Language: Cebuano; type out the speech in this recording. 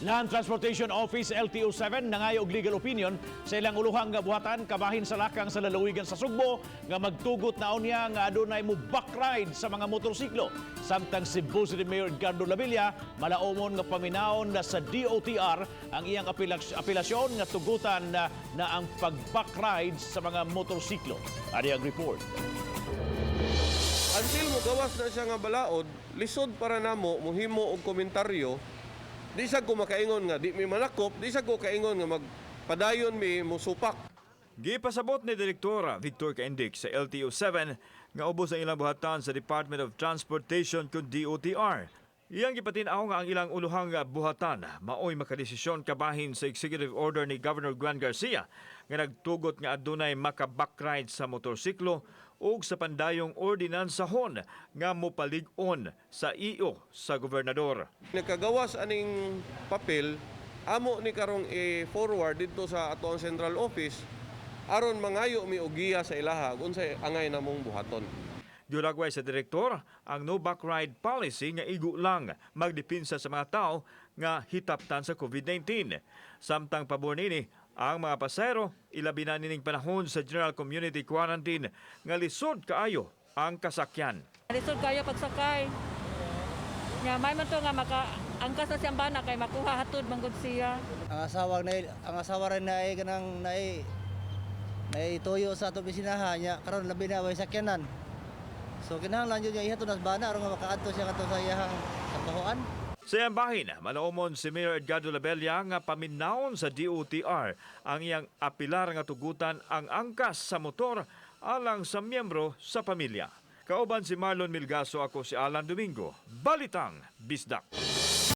Land Transportation Office LTO 7 nangayo og legal opinion sa ilang uluhang nga buhatan kabahin sa lakang sa lalawigan sa Sugbo nga magtugot na unya nga adunay mo backride sa mga motorsiklo. Samtang Cebu City Mayor Edgardo Labella malaumon nga paminawon na sa DOTR ang iyang apelasyon nga tugutan na ang pag-backride sa mga motorsiklo. Ani ang report. Until mo gawas na siya nga balaod, lisod para namo muhimo og komentaryo. Di sa ko makaingon nga di mi manakop, di sa ko kaingon nga magpadayon mi musupak. Gipasabot ni Direktora Victor Caintic sa LTO 7 nga ubos ang ilang buhatan sa Department of Transportation kun DOTR. Iyang gipatin-aw nga ang ilang uluhang buhatan maoy makadesisyon kabahin sa executive order ni Governor Juan Garcia nga nagtugot nga adunay maka-backride sa motorsiklo ug sa pandayong ordinansahon nga mopalig-on sa iyo sa gobernador. Nagkagawas aning papel, amo ni karong i-forward didto sa atoang central office aron mangayo mi og giya sa ilaha unsay angay namong buhaton. Giulagway sa direktor ang no backride policy nga igo lang magdepinsa sa mga tao nga hitaptan sa COVID-19. Samtang pabor nini ang mga pasahero, ilabi na nining panahon sa general community quarantine nga lisod kaayo ang kasakyan. Lisod kayo pagsakay. Nya may man to nga maka angkas na siyang bana kay makuha hatod manggod siya. Ang asawa rin na ay kanang naay tuyo sa ato bisinaha niya karon, labi na way sakyanan. So kinahanglan jud niya ihatod nas bana aron nga makaadto siya kadto sa iyahang trabahoan. Sa iyang bahin, malaumon si Mayor Edgardo Labella nga paminawon sa DOTR ang iyang apilar nga tugutan ang angkas sa motor alang sa miyembro sa pamilya. Kauban si Marlon Milgaso, ako si Alan Domingo. Balitang Bisdak.